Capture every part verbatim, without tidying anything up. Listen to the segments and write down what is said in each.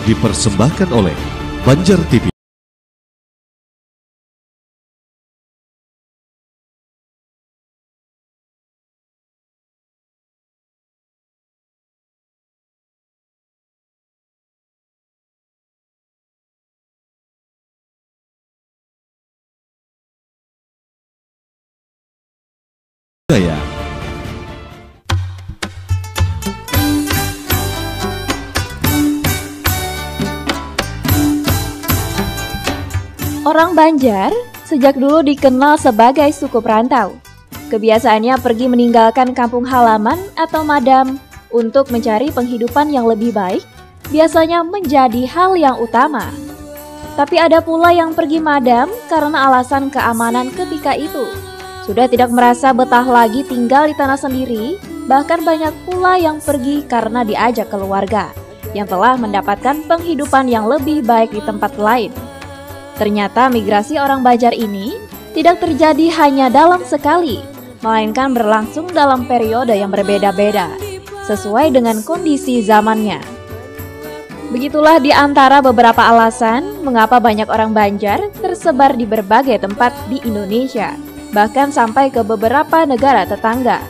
Dipersembahkan oleh Banjar T V. Saya. Orang Banjar sejak dulu dikenal sebagai suku perantau. Kebiasaannya pergi meninggalkan kampung halaman atau madam untuk mencari penghidupan yang lebih baik, biasanya menjadi hal yang utama. Tapi ada pula yang pergi madam karena alasan keamanan ketika itu. Sudah tidak merasa betah lagi tinggal di tanah sendiri, bahkan banyak pula yang pergi karena diajak keluarga yang telah mendapatkan penghidupan yang lebih baik di tempat lain. Ternyata migrasi orang Banjar ini tidak terjadi hanya dalam sekali, melainkan berlangsung dalam periode yang berbeda-beda, sesuai dengan kondisi zamannya. Begitulah di antara beberapa alasan mengapa banyak orang Banjar tersebar di berbagai tempat di Indonesia, bahkan sampai ke beberapa negara tetangga.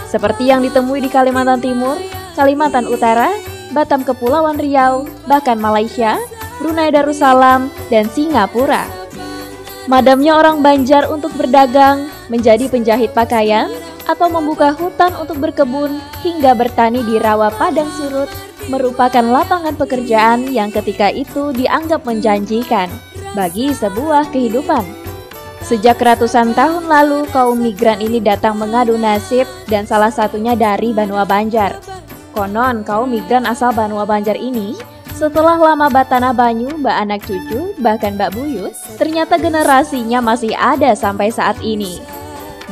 Seperti yang ditemui di Kalimantan Timur, Kalimantan Utara, Batam Kepulauan Riau, bahkan Malaysia, Brunei Darussalam, dan Singapura. Madamnya orang Banjar untuk berdagang, menjadi penjahit pakaian, atau membuka hutan untuk berkebun hingga bertani di rawa padang surut merupakan lapangan pekerjaan yang ketika itu dianggap menjanjikan bagi sebuah kehidupan. Sejak ratusan tahun lalu, kaum migran ini datang mengadu nasib dan salah satunya dari Banua Banjar. Konon, kaum migran asal Banua Banjar ini setelah lama batanah banyu, baanak cucu, bahkan bak buyut, ternyata generasinya masih ada sampai saat ini.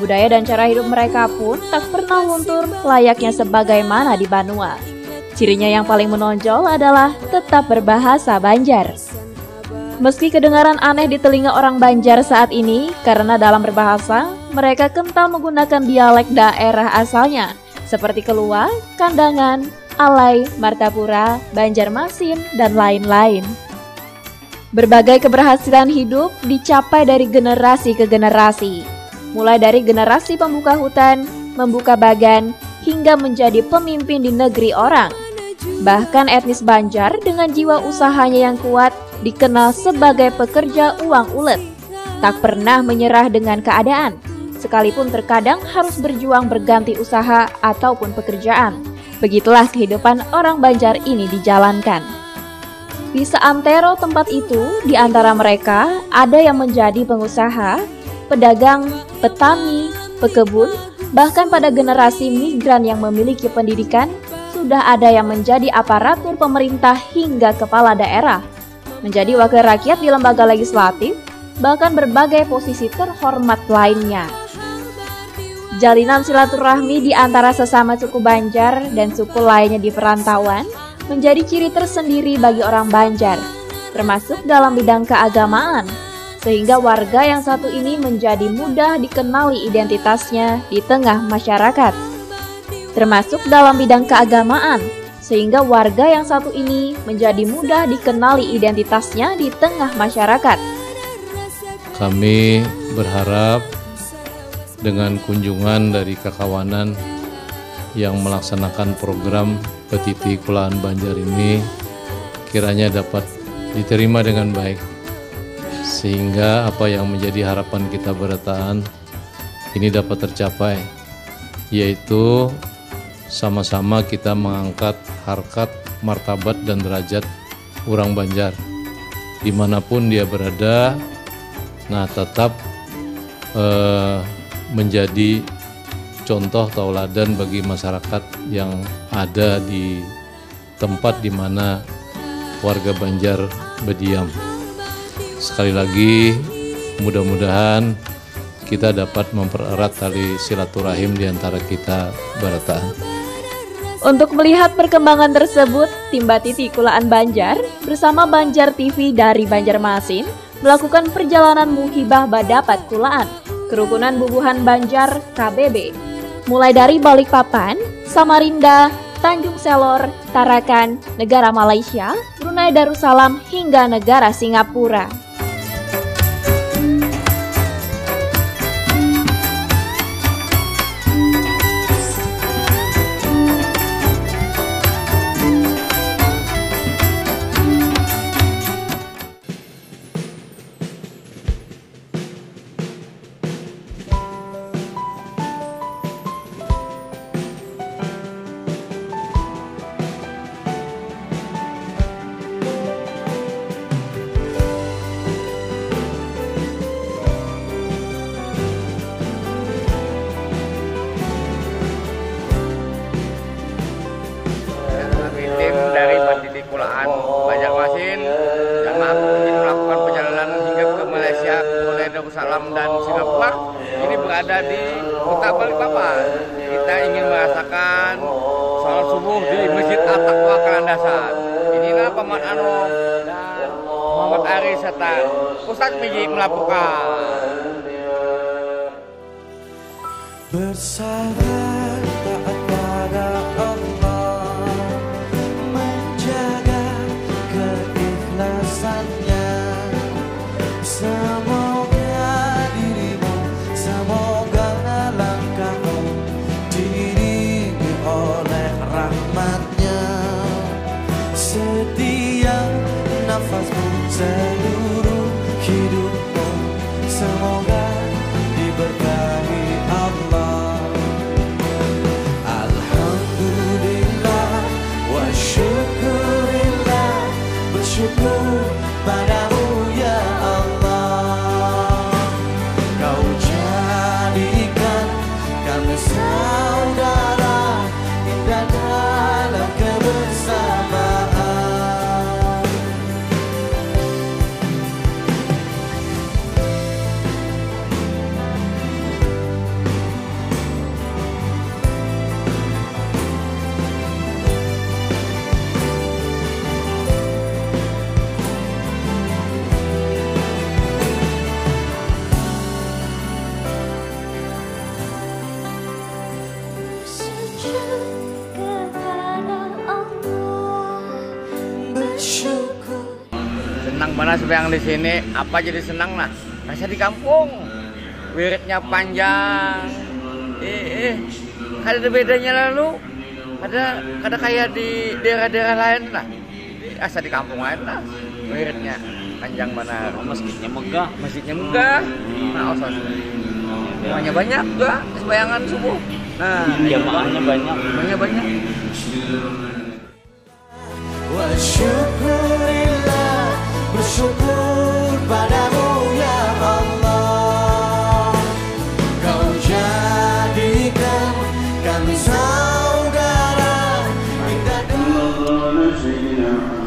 Budaya dan cara hidup mereka pun tak pernah luntur layaknya sebagaimana di Banua. Cirinya yang paling menonjol adalah tetap berbahasa Banjar. Meski kedengaran aneh di telinga orang Banjar saat ini, karena dalam berbahasa, mereka kental menggunakan dialek daerah asalnya, seperti Kelua, Kandangan, Alai, Martapura, Banjarmasin, dan lain-lain. Berbagai keberhasilan hidup dicapai dari generasi ke generasi. Mulai dari generasi pembuka hutan, membuka bagan, hingga menjadi pemimpin di negeri orang. Bahkan etnis Banjar dengan jiwa usahanya yang kuat dikenal sebagai pekerja uang ulet. Tak pernah menyerah dengan keadaan, sekalipun terkadang harus berjuang berganti usaha ataupun pekerjaan. Begitulah kehidupan orang Banjar ini dijalankan. Di seantero tempat itu, di antara mereka ada yang menjadi pengusaha, pedagang, petani, pekebun, bahkan pada generasi migran yang memiliki pendidikan, sudah ada yang menjadi aparatur pemerintah hingga kepala daerah, menjadi wakil rakyat di lembaga legislatif, bahkan berbagai posisi terhormat lainnya. Jalinan silaturahmi di antara sesama suku Banjar dan suku lainnya di perantauan menjadi ciri tersendiri bagi orang Banjar, termasuk dalam bidang keagamaan, sehingga warga yang satu ini menjadi mudah dikenali identitasnya di tengah masyarakat. Termasuk dalam bidang keagamaan, sehingga warga yang satu ini menjadi mudah dikenali identitasnya di tengah masyarakat. Kami berharap dengan kunjungan dari kakawanan yang melaksanakan program Petiti Kulaan Banjar ini kiranya dapat diterima dengan baik, sehingga apa yang menjadi harapan kita berataan ini dapat tercapai, yaitu sama-sama kita mengangkat harkat, martabat, dan derajat orang Banjar dimanapun dia berada. Nah, tetap eh, menjadi contoh tauladan bagi masyarakat yang ada di tempat di mana warga Banjar berdiam. Sekali lagi, mudah-mudahan kita dapat mempererat tali silaturahim di antara kita barataan. Untuk melihat perkembangan tersebut, tim Batiti Kulaan Banjar bersama Banjar T V dari Banjarmasin melakukan perjalanan muhibah badapat kulaan kerukunan bubuhan Banjar K B B. Mulai dari Balikpapan, Samarinda, Tanjung Selor, Tarakan, negara Malaysia, Brunei Darussalam hingga negara Singapura. Kami tim dari Pandidi Kulaan Banjarmasin dan mampu izin melakukan perjalanan hingga ke Malaysia, Brunei Darussalam dan Singapura. Ini berada di Kota Balikpapan. Kita ingin merasakan salat subuh di Masjid At-Taqwa Kalandasan. Inilah Paman Anwar dan Muhammad Ari serta Ustadz Miji melaporkan. Bersabar taat pada Allah, menjaga keikhlasannya. Semoga dirimu, semoga langkahmu diiringi oleh rahmatnya. Setiap nafasmu, seluruh hidupmu, semoga diberkahi Allah. Alhamdulillah wa syukurillah, bersyukur padamu ya Allah. Kau jadikan kami saudara, indah dalam kebersamaan. Sujud kepada Allah, bersyukur. Senang banar sembahyang di sini. Apa jadi senang nah? Rasa di kampung. Wiridnya panjang. Eh, eh. Kada ada bedanya lalu. Kada, kada kayak di daerah-daerah lain lah. Asa di kampung lain lah. Wiridnya panjang banar. Masjidnya megah. Masjidnya megah. Nah, osas. Jamaahnya banyak juga sembayangan subuh. Nah, jamaahnya banyak. Jamaahnya banyak. Wa syukurillah, bersyukur padamu ya Allah. Kau jadikan kami saudara, indah.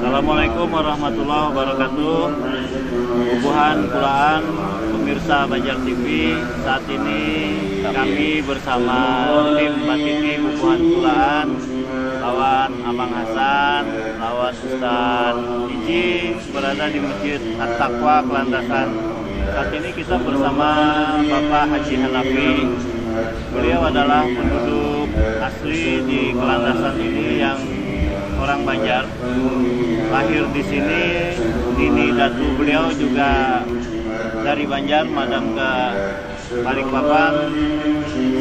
Assalamualaikum warahmatullahi wabarakatuh. Bubuhan kulaan, pemirsa Banjar T V, saat ini kami bersama tim Batiti Bubuhan Kulaan lawan Amang Hasan, lawan Ustaz Iji berada di Masjid At-Taqwa Kelandasan. Saat ini kita bersama Bapak Haji Hanafi. Beliau adalah penduduk asli di Kelandasan ini yang orang Banjar. Lahir di sini, nini datu beliau juga dari Banjar, madam ke Balikpapan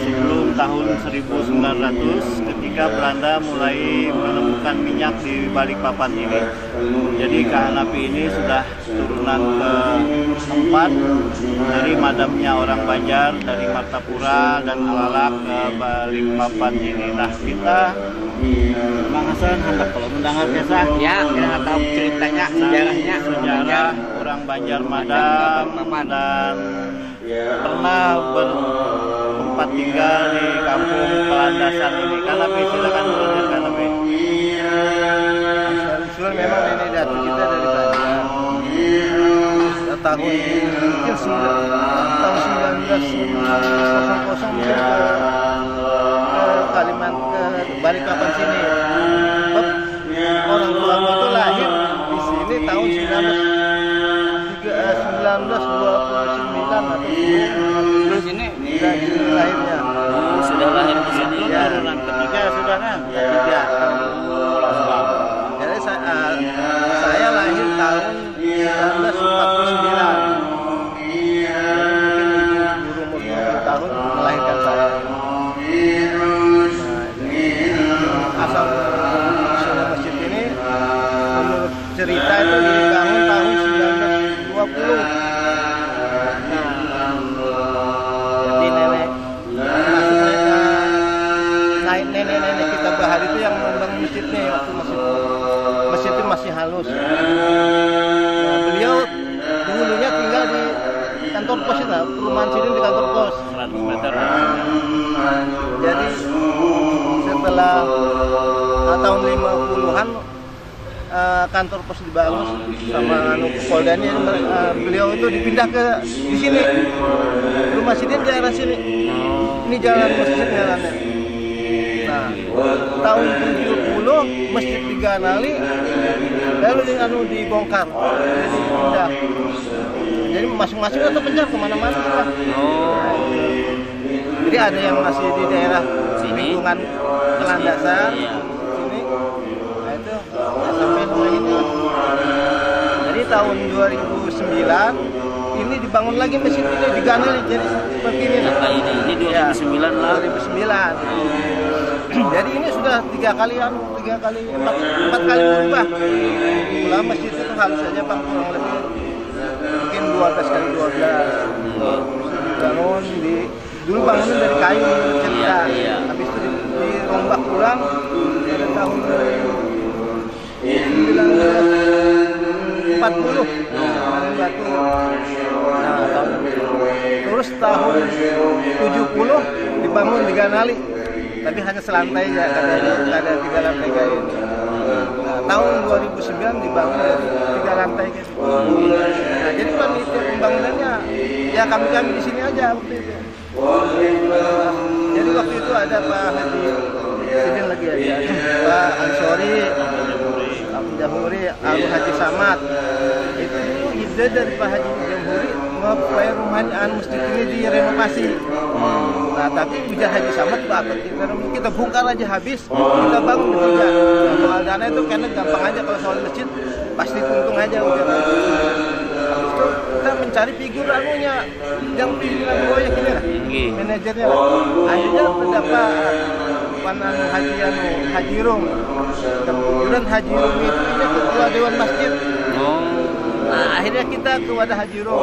sebelum tahun seribu sembilan ratus, ketika Belanda mulai menemukan minyak di Balikpapan ini. Jadi, Kak Hanafi ini sudah turunan keempat dari madamnya orang Banjar, dari Martapura dan Alalak ke Balikpapan ini. Nah, kita, Mang Hasan, hendak kalau mendengar kisah. Ya, kita nggak tahu ceritanya, sejarahnya, sejarah orang Banjar madam dan pernah bertempat tinggal di kampung Kelandasan ini. Kanapi, silakan, Bro, Kanapi. Asal usul memang nenek datu kita dari Banjar. Dah tahun, mungkin sembilan, tahun sembilan belas kosong kosong mungkin ke, ke Kalimantan, ke Balikpapan sini. Sebab orang tua gua tuh lahir di sini tahun sembilan belas tiga, eh, sembilan belas dua puluh sembilan atau dulu di sini lahirnya. Oh, sudah lahir di sini. Ya. Turunan ketiga sudah kan? Ketiga. Jadi saya, eh, saya Cerita itu dibangun tahun sembilan belas dua puluh. Nah, jadi nenek, maksudnya, eh, nenek-nenek kita bahari itu yang membangun masjidnya waktu masih, masjid itu masih halus. Nah, beliau dulunya tinggal di kantor pos itu, perumahan sini di kantor pos. Seratus meter. Jadi setelah, eh, tahun lima puluhan, eh, kantor pos dibangun sama anu Polda ini, eh, beliau itu dipindah ke di sini, rumah sini di daerah sini. Ini jalan masjid jalannya. Nah, tahun tujuh puluh masjid diganali, lalu di anu dibongkar, jadi pindah. Jadi masing-masing itu terpencar kemana-mana lah. Jadi ada yang masih di daerah lingkungan Landasan, iya, sini. Nah, itu sampai mulai ini. Jadi tahun dua ribu sembilan ini dibangun lagi masjid ini, diganali jadi seperti ini. Nah, ini, ini dua ribu sembilan lah. Dua ribu sembilan. Jadi ini sudah tiga kali, anu, tiga kali, empat, empat kali berubah. Pula masjid itu halus saja, Pak, kurang lebih mungkin dua belas kali dua belas. Dibangun di, dulu bangunan dari kayu, cerita. Iya, iya. Habis itu di-, dirombak ulang pada tahun empat puluh. Nah, tahun, terus tahun tujuh puluh dibangun, diganali, tapi hanya selantai ya, kada, kada tiga lantai kayak ini. Nah, tahun dua ribu sembilan dibangun tiga lantai kayak gitu. Nah, jadi panitia pembangunannya ya kami-kami di sini aja waktu itu. Jadi waktu itu ada Pak Haji, sidin lagi ada Pak Ansori, Pak Jahuri, Alu Haji Samad. Itu dulu ide dari Pak Haji Jahuri supaya rumahnya, anu, masjid ini direnovasi. Nah, tapi ujar Haji Samad, "Bah, apa kita, kita bongkar aja habis, kita bangun juga." Nah, soal dana itu kena gampang aja, kalau soal masjid pasti untung aja, ujar. Habis itu kita mencari figur anunya, yang pimpinan proyek ini lah, manajernya lah. Akhirnya terdapat panan Haji, anu, Haji Irung. Kebetulan Haji Irung itu dia ketua dewan masjid. Nah, akhirnya kita kepada Haji Irung.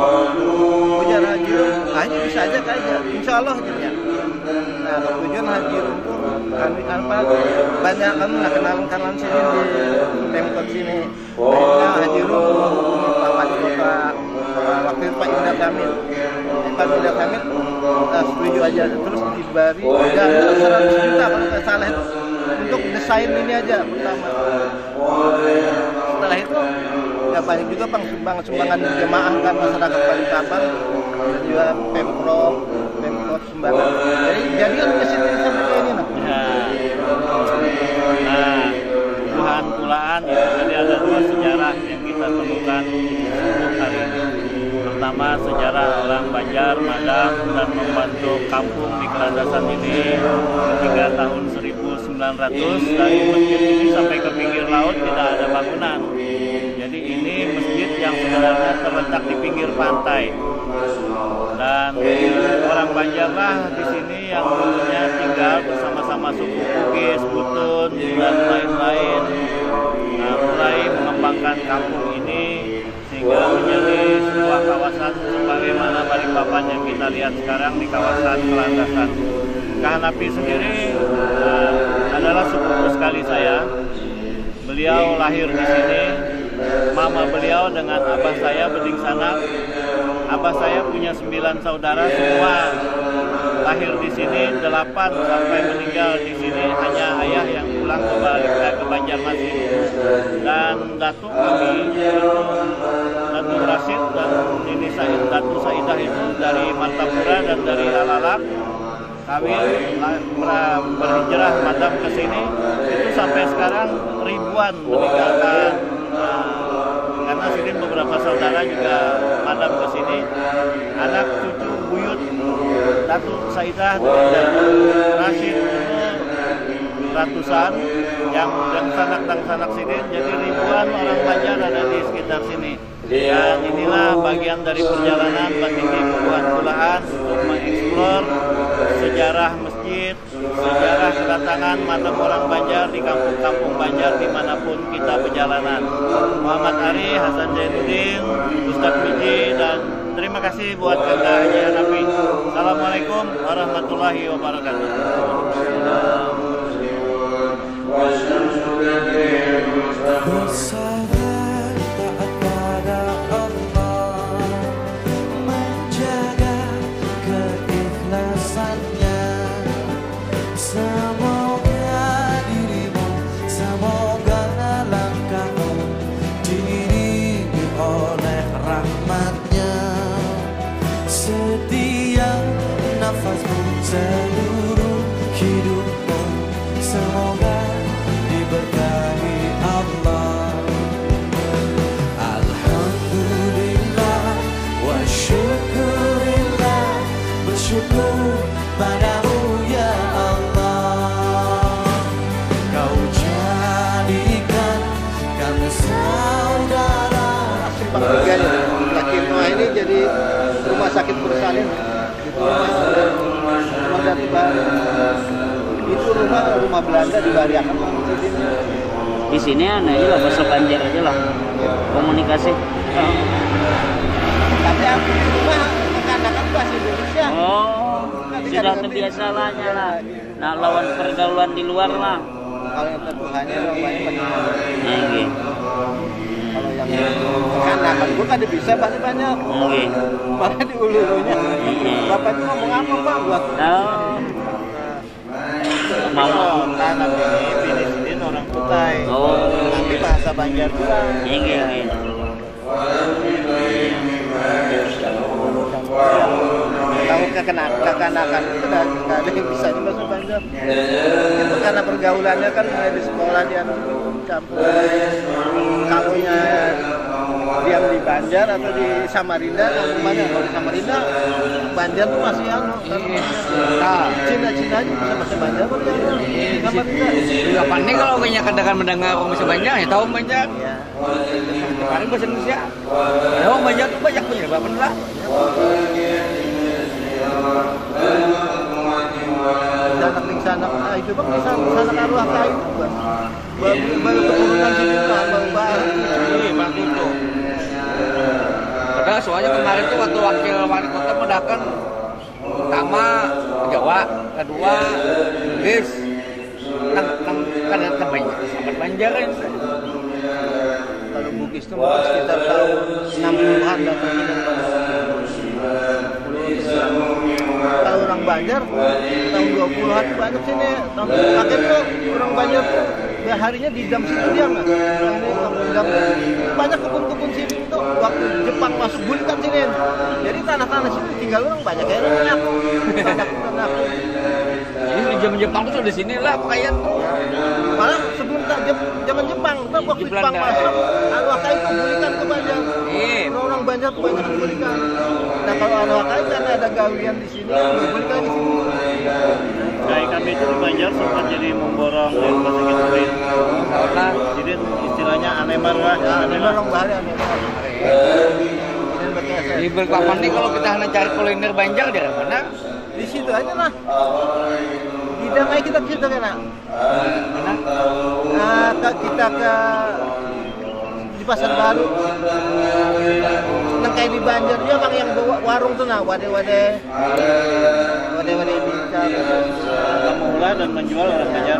Ujar Haji Irung, "Ayo, bisa aja kaya, insya Allah," katanya. Nah, ketujuan Haji Irung pun, anu, apa, banyak, anu lah, kenalan-kenalan sini di Pemkot sini. Akhirnya Haji Irung menghubungi Pak Wali Kota, Pak, waktu itu Pak Indra Kamil. Pak Indra Kamil, eh, setuju aja. Terus diberi dana seratus juta kalau nggak salah itu, untuk desain ini aja pertama. Setelah itu ya banyak juga, Bang, sumbangan-sumbangan jemaah kan, masyarakat Balikpapan, dan juga Pemprov, Pemprov sumbangan. Jadi, jadi kan masjid ini sampai kayak ini, nah. Ya. Nah, Tuhan Tulaan itu tadi ada dua sejarah yang kita temukan untuk hari ini. Pertama, sejarah orang Banjar, Madam, dan membantu kampung di Kelandasan ini hingga tahun seribu sembilan ratus, dari masjid ini sampai ke pinggir laut tidak ada bangunan. Jadi ini masjid yang sebenarnya terletak di pinggir pantai. Dan orang Banjar lah di sini yang dulunya tinggal bersama-sama suku Bugis, Butun, dan lain-lain. Nah, mulai mengembangkan kampung ini sehingga menjadi sebuah kawasan sebagaimana Balikpapan yang kita lihat sekarang di kawasan Kelandasan. Kahanapi sendiri, eh, adalah sepupu sekali saya. Beliau lahir di sini. Mama beliau dengan abah saya bedingsanak. Abah saya punya sembilan saudara, semua lahir di sini, delapan sampai meninggal di sini. Hanya ayah yang pulang ke Bali, eh, ke Banjarmasin. Dan datuk kami, Datuk Rasid dan Nini Said, Datuk Saidah itu dari Martapura dan dari Alalak. Kami la-, pra-, berhijrah, Madam, ke sini itu sampai sekarang ribuan meninggalkan, eh, karena sidin beberapa saudara juga, Madam, ke sini. Anak cucu buyut Datuk Saidah dengan Datuk Rasid itu ratusan, yang dangsanak-dangsanak sidin, jadi ribuan orang Banjar ada di sekitar sini. Dan inilah bagian dari perjalanan batiti Bubuhan Tulaan untuk mengeksplor sejarah masjid Sejarah kedatangan mata orang Banjar di kampung-kampung Banjar dimanapun kita perjalanan. Muhammad Ari, Hasan Zainuddin, Ustadz Miji, dan terima kasih buat Kakak Haji Hanafi. Assalamualaikum warahmatullahi wabarakatuh. Bersabar taat pada Allah, menjaga keikhlasannya. Semoga dirimu, semoga langkahmu diiringi oleh rahmatnya. Setiap nafasmu, seluruh hidupmu, semoga diberkahi Allah. Alhamdulillah wa syukurillah, bersyukur padamu ya Allah. Kau jadikan kami saudara. Simpang tiga nih. Laki Noah ini jadi rumah sakit Pursalin. Itu rumah, rumah Datu Baru. Itu rumah rumah Belanda dibariakan sama Muhyiddin. Di sini anu aja lah, bahasa Banjar aja lah. Komunikasi. Tapi aku di rumah mengandalkan bahasa Indonesia. Oh, sudah terbiasa lah nya lah. Nah, lawan pergaulan di luar lah. Kalau yang tertuhannya orang banyak pasti. Nggih. Kalau yang kekanakan pun kada bisa pasti banyak. Nggih. Malah di ulu-ulunya. Bapak itu ngomong apa, Pak? Buat Oh. Mau Tanam ini bini sidin orang Kutai. Oh. Tapi bahasa Banjar juga. Nggih, nggih. Tahu kekena- kekanakan itu dah nggak ada yang bisa bahasa Banjar. Itu karena pergaulannya kan mulai di sekolah dia campur. Kalau nya diam di Banjar atau di Samarinda, kan mana? Kalau di Samarinda, Banjar tuh masih anu. Nah, Cina-Cina aja bisa bahasa Banjar kok dia. Samarinda. Kapan nih kalau kayaknya kadang mendengar orang bisa Banjar ya tahu Banjar. Ya. Kemarin bahasa Indonesia. Ya orang Banjar tuh banyak punya apa lah. Ada anak di sana, ah itu bang di sana, sana arwah kain itu bang. Baru baru keturunan sini bang, baru baru. Ih, Pak Kutu. Padahal soalnya kemarin tuh waktu wakil wali kota mendakan pertama Jawa, kedua Inggris, nang nang kada terbanyak sampai Banjar itu. Kalau Bugis itu mungkin sekitar tahun enam puluhan dan tahun sembilan puluhan. Kalau orang Banjar tahun dua puluhan banyak sini. Tahun terakhir tuh orang Banjar tuh ya harinya di dam situ dia nggak. Orang ini orang dam banyak kebun-kebun sini itu waktu Jepang masuk bulikan sini. Jadi tanah-tanah sini tinggal orang banyak ya enak. Tanah tanah Jadi di zaman Jepang tuh sudah sini lah pakaian tuh. Malah sebelum tak Jep- zaman Jepang, tak waktu Di Jepang Belanda. Masuk, arwah kain tuh bulikan ke Banjar. Iya. Orang Banjar tuh banyak bulikan. Nah kalau arwah kain karena ada gawian di sini, bulikan di sini. Kayak kami itu di Banjar sempat jadi memborong di rumah sakit Uin. Karena Jadi istilahnya anemar lah, Nah, ini anemar. orang bahari aneh. Ini berkesan. di Balikpapan nih kalau kita hendak cari kuliner Banjar dari mana? Di situ aja lah. Di Dangai kita ke situ kena. Nah, ke kita ke di pasar baru. Nang kayak di Banjar dia bang yang bawa warung tuh nah, wade-wade, wade-wade di Mengolah dan menjual orang Banjar.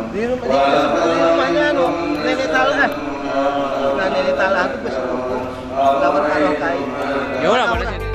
Di rumah di, di rumahnya anu nenek talah. Nah nenek talah tuh bes lawan arwah kain. Ya udah pada sini.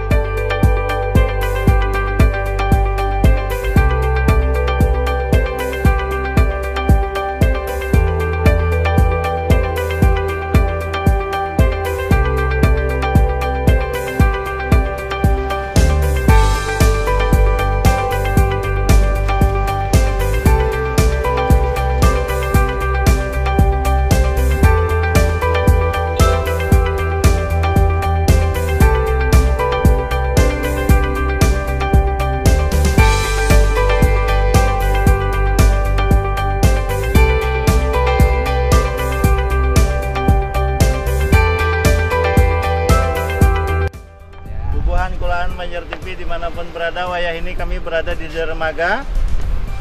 Nah, wayah ini kami berada di dermaga,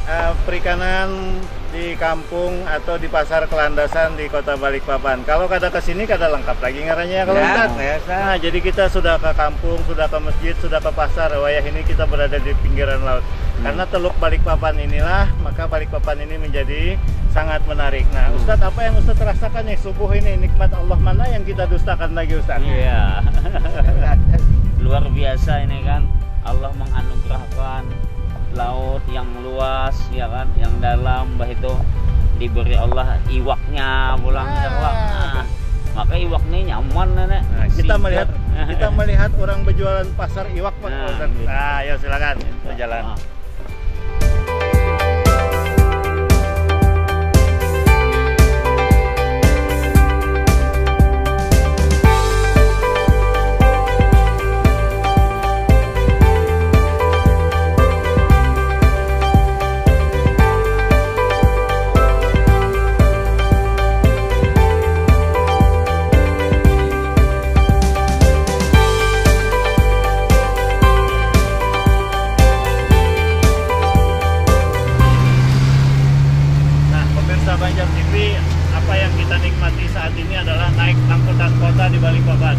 eh, perikanan di kampung atau di Pasar Kelandasan di Kota Balikpapan. Kalau kada ke sini, kada lengkap lagi ngarannya ya, kalau Ya, Ustaz. Biasa. Nah, jadi kita sudah ke kampung, sudah ke masjid, sudah ke pasar. Wayah ini kita berada di pinggiran laut. Hmm. Karena Teluk Balikpapan inilah, maka Balikpapan ini menjadi sangat menarik. Nah, hmm. Ustaz, apa yang Ustaz rasakan nih subuh ini? Nikmat Allah mana yang kita dustakan lagi, Ustaz? Iya. Luar biasa ini kan. Allah menganugerahkan laut yang luas, ya kan, yang dalam, bah itu diberi Allah iwaknya pulang, ya, Wak. Nah, maka iwak ini nyaman, Nenek. Nah, kita melihat, kita melihat orang berjualan pasar iwak, Pak. Nah, gitu. Nah, ya, silakan berjalan. Ah. Nah, pemirsa Banjar T V, apa yang kita nikmati saat ini adalah naik angkutan kota di Balikpapan.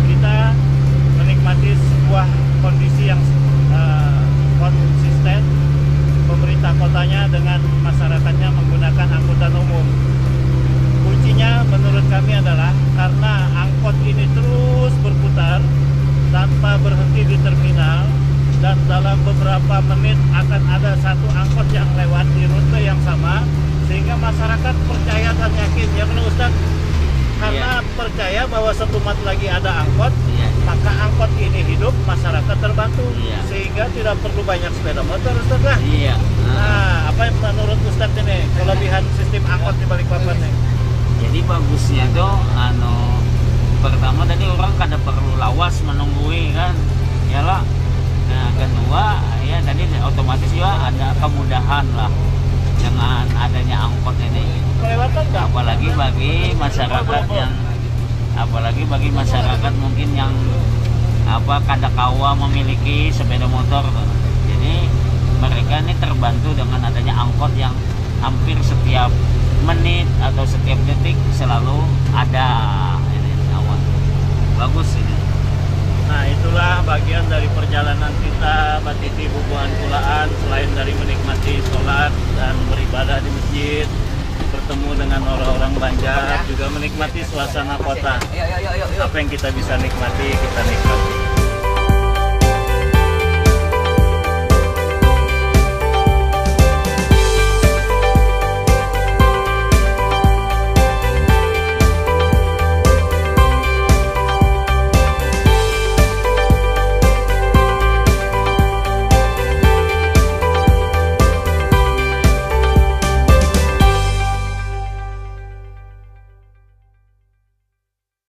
Kita menikmati sebuah kondisi yang, eh, konsisten, pemerintah kotanya dengan masyarakatnya menggunakan angkutan umum. Kuncinya menurut kami adalah karena angkot ini terus berputar tanpa berhenti di terminal, dan dalam beberapa menit akan ada satu angkot yang lewat di rute yang sama, sehingga masyarakat percaya dan yakin, ya kan, Ustaz? Karena, iya, percaya bahwa setumat lagi ada angkot, iya, iya, maka angkot ini hidup, masyarakat terbantu. Iya. Sehingga tidak perlu banyak sepeda motor, Ustaz, lah. Iya. Nah, apa yang menurut Ustaz ini kelebihan sistem angkot di Balikpapan nih? Jadi bagusnya tuh, anu, pertama tadi orang kada perlu lawas menunggui kan, ya lah. Nah, kedua, ya tadi otomatis juga ada kemudahan lah dengan adanya angkot ini. Kelewatan nggak? Apalagi bagi masyarakat yang, apalagi bagi masyarakat mungkin yang apa, kada kawa memiliki sepeda motor. Jadi mereka ini terbantu dengan adanya angkot yang hampir setiap menit atau setiap detik selalu ada. Ini, awan. Bagus ini. Nah, itulah bagian dari perjalanan kita batiti bubuhan kulaan, selain dari menikmati sholat dan beribadah di masjid, bertemu dengan orang-orang Banjar, juga menikmati suasana kota. Apa yang kita bisa nikmati, kita nikmati.